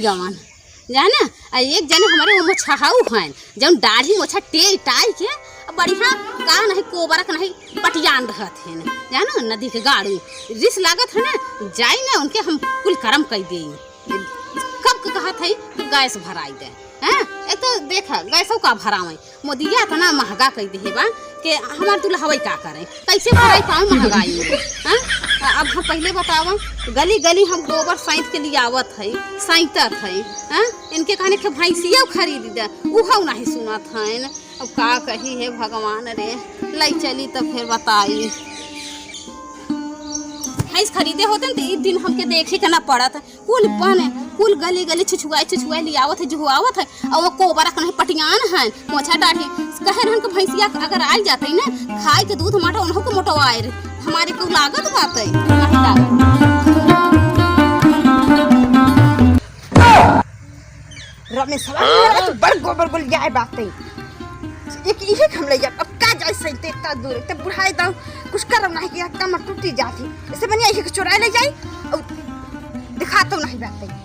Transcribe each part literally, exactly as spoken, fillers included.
गवन, जाना, आ एक जने हमरे वो मोछहाऊ हैं, जौन दाढ़ी मोछा टेइ टाइ के बढ़िया का नहीं कोबरा के नहीं पटियान रहत हैं, जाना, नदी के गाड़ू रिस लागत है ना, जाई ना उनके हम कुल करम कइ देई। कब के कहत है तो गैस भराई दे, हैं? एक तो देखा गैसो का भरावे, मोदिया इतना महंगा कइ देहे बा कि हमार दुल्हवई का करे, कैसे भराई पावे महंगाई में, हैं? अब हम पहिले बतावा, गली गली हम गोबर साइत के लियावत है, साइतत है, हैं? इनके कहने के भैंसिया खरीद दे, उहौ नहीं सुनत हैं। अब का कही हे भगवान रे, लई चली तब फिर बताई। भैंस खरीदे होते न तो ई दिन हमके देखे के ना पड़त। कुल बन, कुल गली गली छुछुआई छुछुआई लियावत है, जुहुआवत है, और वो कोबरा के नहीं पटियान है, मोछा दाढ़ी। कहे रहन के भैंसिया अगर आइ जाते ना, खाए के दूध माटा उन्हों के मोटवाए रे, हमारे को लागत बात है, नहीं लागत। रमेशवा, मेरा तो बड़ गोबर गोल जाए बात है। एक इहे हम ले जाब, अब का जाए सही ते इतना दूर, ते बुढ़ाई दाऊ, कुछ करम नहीं किया, कमर टूटी जाती। इससे बढ़िया इहे के चुराए ले जाई, और दिखा तो नहीं बात है।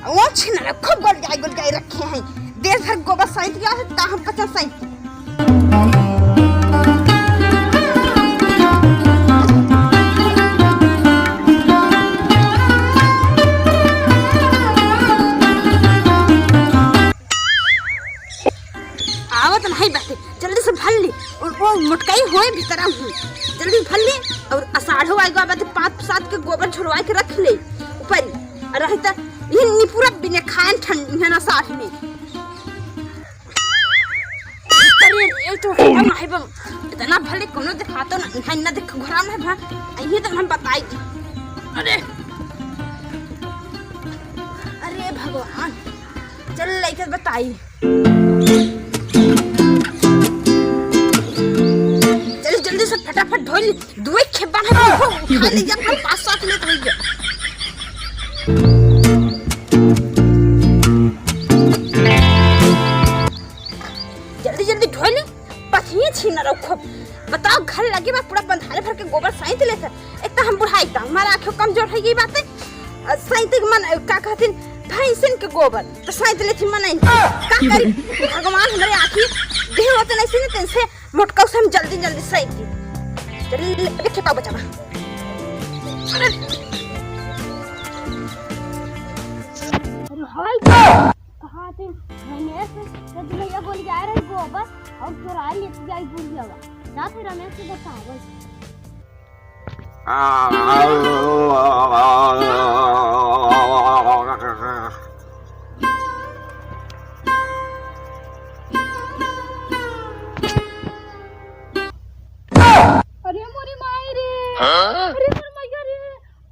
वो छिन खूब गोल जाए, गोल जाए रखे हैं। देर भर गोबर साइत गया है, का हम कचर साइत। आवत नहीं बाटे, जल्दी से भर ली। और वो मोटकाई होए भीतरा हूँ, जल्दी भर ली। और असाढ़ो आएगा बाटे, पाँच सात के गोबर झुरवा के रख ले ऊपर ही। और रही त ये निपुरा बिने खान ठंड है ना साढ़ में। अरे, ये तो हम है बम। इतना भले कोनो दिखातो ना, ना, ना देख घोड़ा में भा। अइहे तो हम बताई। अरे। अरे भगवान। चल, लइके बताई। चल, जल्दी से फटाफट धोई। दुए खेपा है, उठा ले जा, अपना पाँच सात मिनट हो गया। जल्दी जल्दी धोई ले, पथिये छीन रखो। बताओ, घर लगे बा पूरा बंधारे भर के गोबर साइत लेत है। एक तो हम बुढ़ाई का, हमारा आँखों कमजोर है, ये बात है। अ, साइत के मन, अ, का कहथिन, भैंसिन के गोबर, तो साइत लेथिन मन नहीं। का करी, भगवान हमारे आँखी देह होते नहीं से, तेन से मोटका से हम जल्दी जल्दी साइत दी। चल, ले, ले, खेपा बचावा। अरे, अरे, हाय। कहाँ थे? रमेश, जब भैया बोल के आए रहे गोबर और चोराई लेती आई बुढ़िया। जा फिर रमेश से बताओ। अरे मोरी माई रे। हाँ? अरे मोर मैया रे।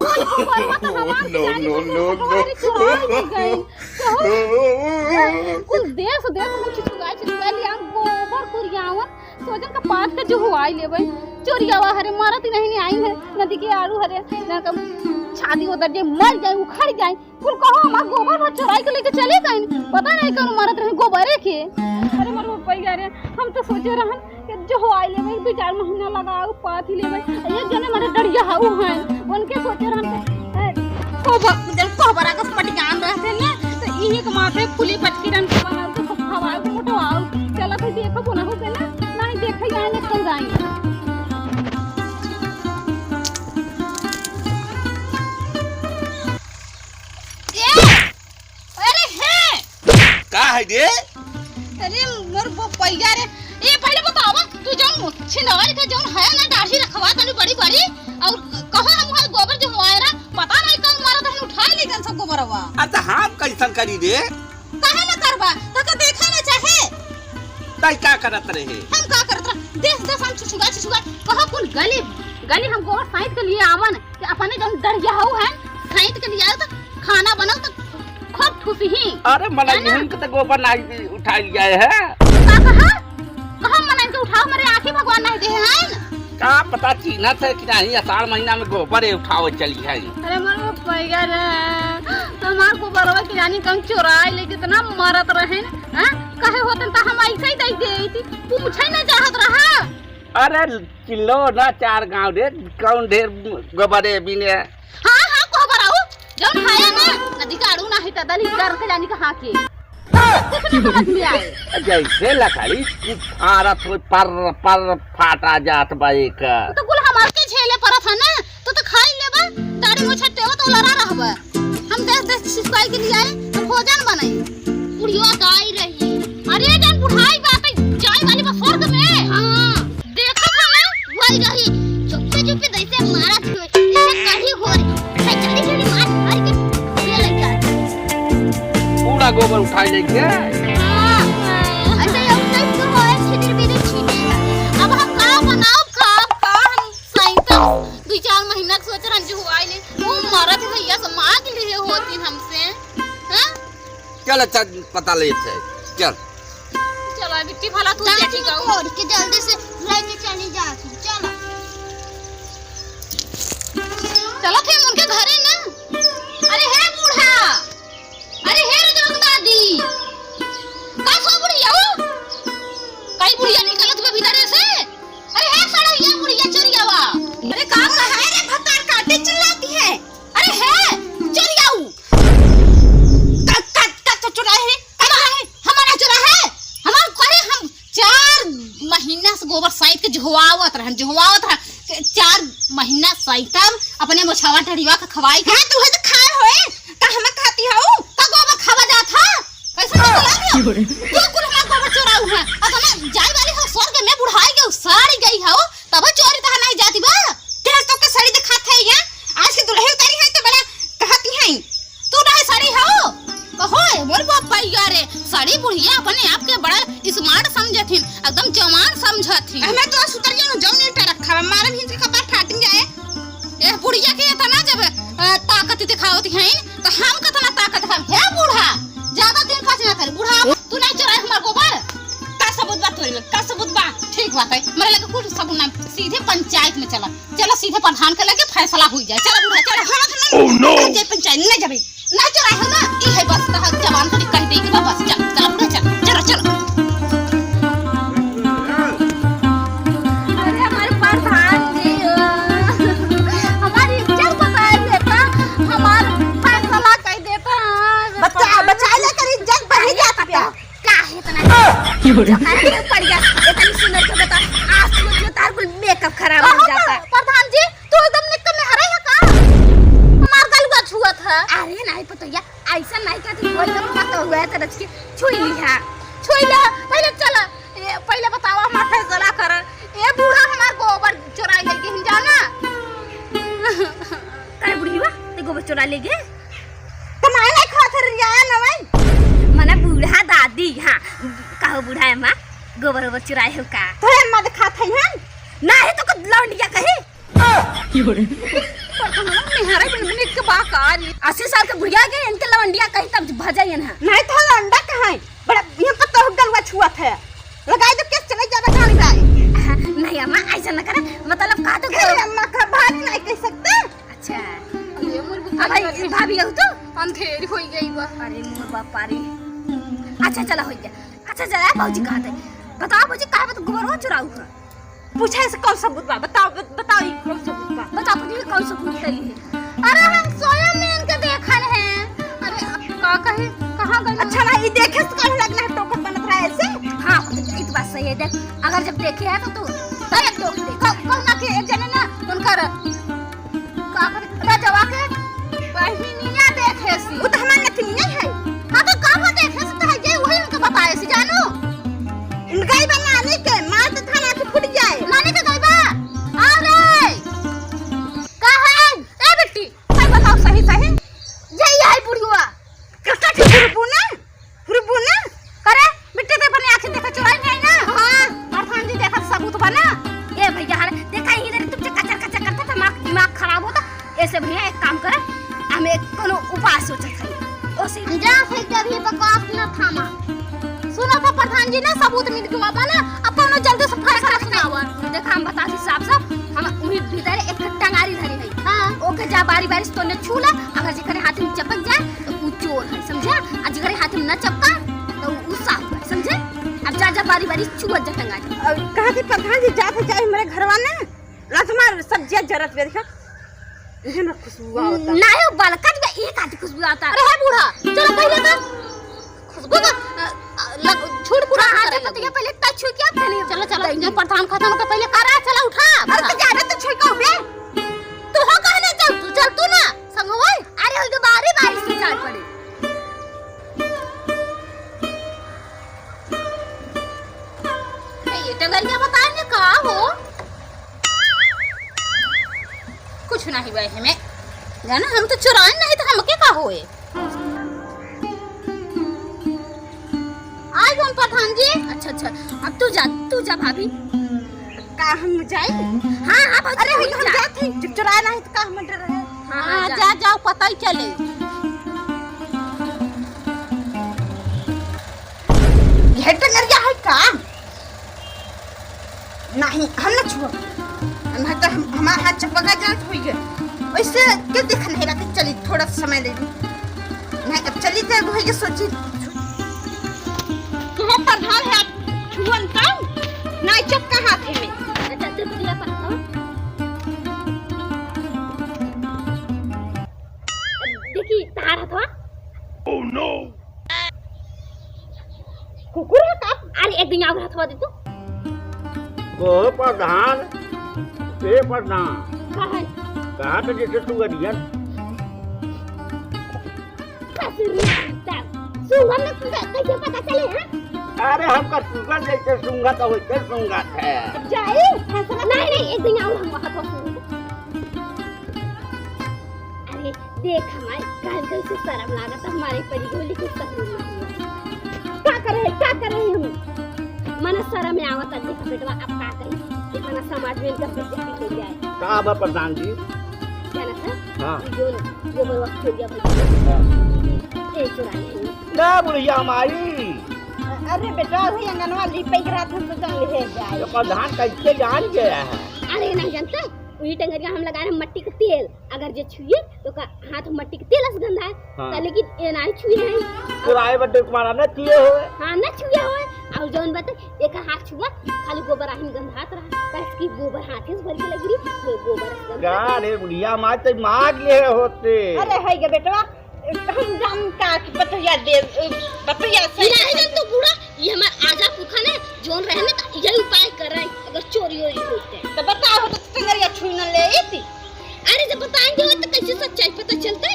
कुल गोबरवा तो हमार no, के जाने no, के no, लोग no। हमारे चोराई ले गए। कहो, कुल देश, देश में छिछुआई, छिछुआई लिया, गोबर कुरियावन, सोजन का पात के जुहुआई लेबे। चोरियावा हरे, मारत ही नहीं, नहीं आई है, नदी के आड़ू हरे, ना कम छादी उतर जाए, मर जाए, उखड़ जाए। कुल कहो, हमार गोबर भर चोराई के लेके चले गए। पता नहीं कौन मारत रहे गोबरे के। अरे मोर पप्पा रे, हम तो सोचे रहन कि जुहुआई लेबे, दो चार महीना लगाओ, पात ही लेबे। ये जने मारे डड़िया हाउ हैं, उनके सोचे रहन कि, ए, कोबरा, जब कोबरा का पटियान रहते ना, तो इही के माथे फूली पटकी रहन के बनाओ, तो सब खवाओ, तो मोटवाओ। चला तो देखो, बोला हो के ना, नहीं देखे जाए ना, कल जाए। ए, अरे हे! का है रे? अरे मोर पप्पा रे, ए पहिले बतावा, तू जौन छिनवारी का जौन है ना दाढ़ी रखवा तनी बड़ी बड़ी, और कहो हम वहाँ गोबर जुहुआए रहा, पता नहीं कौन मारा तहन उठाए ले गन सब गोबरवा। अरे तो हम कैसन करी रे? काहे ना करबा? तो का देखा ना चाहे? तई का करत रहे? हम का करत रहा? देख देख हम छुछुआ छुछुआ, कहो कुल गली, गली हम गोबर साइत के लिए आवन, कि अपने जौन डड़िया हऊ है, साइत के लिए आयो तो खाना बनाओ तो खूब ठुसही। अरे, मनई है ना? इनके तो गोबर नाहीं उठाई लिया है। का कहा? कहा मनई के उठाओ, हमारे आँखी भगवान नहीं दे हैं। का पता चीन्हत है कि नहीं, आषाढ़ महीना में गोबर है उठावे चली है। अरे, मोर पप्पा रे, हमार गोबरवा के जानी कौन चोराई ले, कितना मरत रहे, हैं? कहे होतन तो हम ऐसे ही दे देती, पूछे ना चाहत रहा। अरे, चिल्लो ना चार गाँव रे, कौन ढेर गोबरे बिने। हाँ, हाँ, गोबर आऊ। जौन खाया ना, अधिकारू नाही त दली कर के जानी कहाँ के। कुछ ना समझ में आए। जैसे लकड़ी की फारत हो, पर, पर फाटा जात बा एकर। तो कुल हमार के झेले परत है ना, तू तो खाई लेबा, दाढ़ी मोछा टेवा तो लड़ा रहबा। हम देश देश सिसुआई के लिए आए, हम भोजन बनाई। बुढ़िया गाय रही। अरे जन बुढ़ाई बात है, जाए वाली बा स्वर्ग में। हाँ। देखत हमें वही रही, चुपके चुपके जैसे मारत हुए, जैसे कढ़ी हो रही। है, जल्दी जल्दी मार, मार के ये लग जाए। पूरा गोबर उठाई लेके। हाँ, ऐसे ही उठे तो होए, छितिर बितिर छीटे। अब हम का बनाओ, का, का हम सही तो दुई चार महीना के सोच रहन जो हुआ ही नहीं। वो मरत भैया से मांग लिए होती हमसे, हाँ? चल, अच्छा, पता लेत है। चल। चलो, बिट्टी भला तू चल, देखी ठीक जाओ। फोड़ के जल्दी से लेके चली जाती। चलो। चलो, फिर उनके घरे ना। अरे, हे बूढ़ा। अरे, हे रजौक दादी। का सो बुढ़िया हो? कई बुढ़िया निकलत बा भीतरे से। अरे, हे सड़ैया बुढ़िया चोरियावा। अरे, का कहे रे भतार काटे चिल्लाती है? अरे हे, चोरियाऊ। का, का, का, का चोरा है? का चोरा है? हमारा चोरा है? हमार कहे हम चार महीना से गोबर साइत के झोवावत रहन, झोवावत रहन। के चार महीना साइत हम अपने मोछावा ढड़िवा के खवाई। हाँ, तू है तो खाए होए, का हमें खाती हऊ? का गोबर खावा जात हा? कैसे चोरा लिया? तू कुल हमार गोबर चोराऊ है। अब हमें जाए वाली हो स्वर्ग में बुढ़ाई गई, साड़ी गई हो, तब चोरी तहा नहीं जाती बा। तेरे तो के साड़ी दिखात है यहाँ। आज के दुल्हन उतारी है तो बड़ा कहती हैं, "तू नहीं साड़ी हो?" कहो, "ए मोर बापा यारे, साड़ी बुढ़िया अपने आप के बड़ा smart समझत हिन, एकदम जवान समझत हिन।" हमें तो सुतरिया न जौन ईंटा रखा बा, मारे भी इनके कपार फाट जाए। ए बुढ़िया के इतना जब, अ, ताकत दिखावत हैं, तो हम कितना ताकत हम। हे बूढ़ा, ज्यादा दिन पास ना कर। बूढ़ा, तू नहीं चोराए हमार गोबर? का सबूत बा तोरे लगे? का सबूत बा? ठीक बात है, मेरे लगे कुछ सबूत ना, सीधे पंचायत में चला। चलो सीधे प्रधान के लगे फैसला हुई जाए। चलो बूढ़ा, चलो। हाँ, तो नहीं, Oh, no! नहीं जाए पंचायत, नहीं जाबे। नहीं चोराए हो ना, ई है बस, तहार जवान तनी कह दे के बा, बस, चल, चल बूढ़ा, चल, चलो, चलो। अरे हमारे प्रधान जी, हमारी इज्जत बचाए देता, हमार फैसला कह देता। बचा, बचाए लेकर इज्जत बढ़ी जात बा। काहे इतना काहे पड़ गया? इतनी सुंदर के बता, आज तो मतलब तार कुल makeup खराब हो जाता। प्रधान जी, तू एकदम निक के मेहरे है का? हमार गलुआ छुअत है। अरे नहीं पतोहिया, ऐसा नहीं कहती, वो एकदम पता हुआ है, तरह के छुई ली है, छुई ले। पहले चला, ए, पहले बतावा, हमार फैसला कर। ए बूढ़ा, हमार गोबर चोराई ले गई, जाना। करे बुढ़िया, ते गोबर चोरा ले गए? तो मैं नहीं खात रही, आया ना भाई। मने बूढ़ा दादी, हाँ, कहो बूढ़ा अम्मा, गोबर ओबर चुराए हो का? तोरे अम्मा तो खात है, हाँ? नहीं तो कुछ लौंडिया कही। की हो रे? पर तो हम मेहरा बन बन के बा का रे? अस्सी साल के बुढ़िया के इनके लौंडिया कही तब भजाइए ना। नहीं तो लौंडा कहाँ है? बड़ा ये पता हो गलवा छुआ था। लगाई दे केस चले जाबे गाड़ी भाई। नहीं अम्मा, ऐसा ना करे, मतलब का तो अरे अम्मा का भारी नहीं कह सकते। अच्छा। ये मोर अब भाई, बुखारी भाभी, आऊ तो? अंधेरी होई गई बा। अरे मोर बापा रे। अच्छा, चला, हो गया। अच्छा, चला, भौजी कहाँ थे? बताओ भौजी, काहे बत गोबरवा चुराऊ है? पूछे से कौन सबूत बा? बताओ, बत-, बताओ, ई कौन सबूत बा? बताओ भौजी, कौन सबूत है ये? अरे, हम सोया में इनके देखल है। अरे, अब का कही, कहाँ गई? अच्छा ना, ई देखे से कौन लगना है, टोकन बनत रहा है ऐसे? हाँ, तो ई तो बात सही है। देख, अगर जब देखे है तो तू, अरे, टोक दे। कौ-, कौन ना के एक जने ना, उनकर का करे? राजवा के बहिनिया देखे सी। वो तो हमार नतिनिया है। हाँ, तो का वो देखे सी तो है, ये वही उनके बताए सी, जानू। उनका ही बा नानी के, मार तो थाना के फूट जाए। नानी के गई बा? अरे! का है? ए बिट्टी, सही बताओ, सही, सही। यही है बुढ़िया। कक्का के हुरबू ना? हुरबू ना? करे, बिट्टी ते अपने आँखें देखा चुराई नहीं ना? हाँ। प्रधान जी देखा सबूत बा ना? ए भैया, हर देखा ही इधर तुमसे कचर कचर करता था, दिमाग, दिमाग खराब होता। ऐसे भैया एक काम करे, हमें कोनो उपाय सोचत है। ओसे जा फेंक दे अभी बकवास ना थामा। सुनो तो प्रधान जी ना सबूत मिल गवा बा ना, अब कौनो जल्दी से फैसला सुनावा। देखा हम बता दी साफ साफ, हम उही भीतर एक टंगारी धरी है। हाँ। ओके जा बारी बारी से तोने छू ला, अगर जेकरे हाथ में चपक जाए तो उ चोर है, समझा? आ जेकरे हाथ में न चपका तो उ साफ है, समझे? अब जा जा बारी बारी छुअत जा टंगारी। और कहा थी प्रधान जी जात है जाए हमारे घरवा ना, लसमार सब्जियां जरत बे देखा। एहे ना खुशबू आवता। ना हो बालका जी, ई काटी खुशबू आवता। अरे हे बूढ़ा, चलो पहिले तो खुशबू तो, अ, अ, लग, छोड़ पूरा हाँ, हाँ, करे तो लगू। तुझे पहिले तै छुई क्या थे नहीं? चलो, चलो, जो प्रधान खत्म होके पहिले करा, चलो उठा, अरे उठा। तो जाना तो छुई का बे। तू हो कहने चल, तू चल तू ना, संग होई। अरे हो तो बारी बारी से जान पड़ी। ए, ये टंगरिया बताए ने का हो? कुछ नहीं बा एहमे। जाना हम तो चुराए नहीं तो हमके का होए? आ गए प्रधान जी। अच्छा, अच्छा, अब तू जा, तू जा भाभी। का हम जाई? हाँ, हाँ, भाभी, अरे, तू हम जा। जात हई, जब चुराए नहीं तो का हम डर रहे? हाँ, हाँ, हाँ, जा। जा, जाओ, पता ही चले। यह टंगरिया है का? नहीं, हम न छुआ। नहीं तो हम, हमार हाथ चपका जात होई है। वैसे के देख नहीं रहा कि चली, थोड़ा समय ले ली। नहीं, अब चली तो होई के सोची। तू प्रधान है, छुअन तब? नहीं, चपका हाथ में। अच्छा, चुप किया पर तो। देखी, तार हथवा। Oh no! कुकुर है का? अरे, एक दिन आउर हथवा दे तू। ओ प्रधान, ए प्रधान। का है? कहाँ पे जैसे तू अड़ियन? ससुर में अंतर। सूंघम में तुझे कैसे पता चले, हाँ? अरे, हमका सूंघत जैसे सूंघत, वैसे सूंघत है। अब जाए? नहीं, नहीं, एक दिन आउर हम हथवा सूंघ। अरे, देख हमार कान कैसे शर्म लागत, हमारे परी बोली के शर्म नहीं है। का करे, का करे हम? मने शर्म आवत, देख बेटवा, अब का कही? इतना समाज में इनका बेइज्जती हो जाए। का बा प्रधान जी? क्या ना था? हाँ। ये जो, जो बड़वा छोड़िया बड़ी। हाँ। ये चुराई है। ना बुढ़िया हमारी। अरे बेटा, वही अंगनवा लिपे के रात हम तो जान ले जाए। ये प्रधान कैसे जान गया है? अरे नहीं जानते? वही टंगरिया हम लगा रहे मट्टी के तेल, अगर जे छुए तो का हाथ मट्टी के तेल से गंधाए। हाँ। त लेकिन ये नहीं छुए है। चुराए बड्डे तुम्हारा न छुए हो। हाँ, न छुए हो। और जौन बात एक हाथ छुआ, खाली गोबर आहिन गंधात रहा। कस की गोबर हाथे से भर के लगी रही, तो गोबर से गंधात का रहा। रे बुढ़िया, मार तो मार ले होते। अरे है गे बेटवा, हम जान का कि पतोहिया दे, पतोहिया से नहीं जन तो बूढ़ा, ये हमार आजा पुरखा ने जौन रहे ना, त यही उपाय करे, अगर चोरी ओरी होते। तो बताओ, तो टंगरिया छुई न ले इती। अरे, जब बताएंगे हो, तो कैसे सच्चाई पता चलते?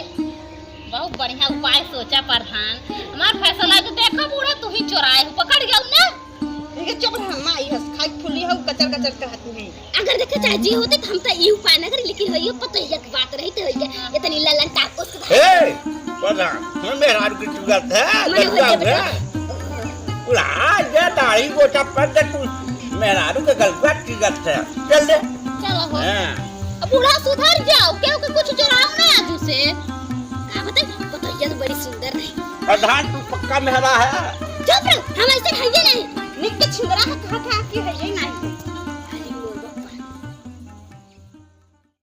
बहुत बढ़िया उपाय सोचा प्रधान। हमार फैसला तो देखो बूढ़ा, तू ही चोराए हो, पकड़ गया ना। इनके चुप रह, माई हस, खाई फूली हो, कचर कचर कहती है। अगर देखे चाहे जे होते तो हम तो ये उपाय ना करी, लेकिन वही पता ही एक बात रही तो भैया, इतनी ललन टाप को सुधार। ए, प्रधान, मैं मेहरारू की चुगत है, मने लड़का होइए है। बेटा। उड़ा, ये दाढ़ी गोटा पर दे तू, मेहरारू के गलबा चुगत है। चल दे। चलो हो। हाँ। अब बूढ़ा सुधर जाओ, क्योंकि कुछ चुराओ ना आज उसे। का बताई, पतोहिया तो बड़ी सुंदर रही। प्रधान, तू पक्का मेहरा है? चुप रह, हम ऐसे खाइए नहीं। निक के छिंदरा है, कहा था कि है ये नहीं।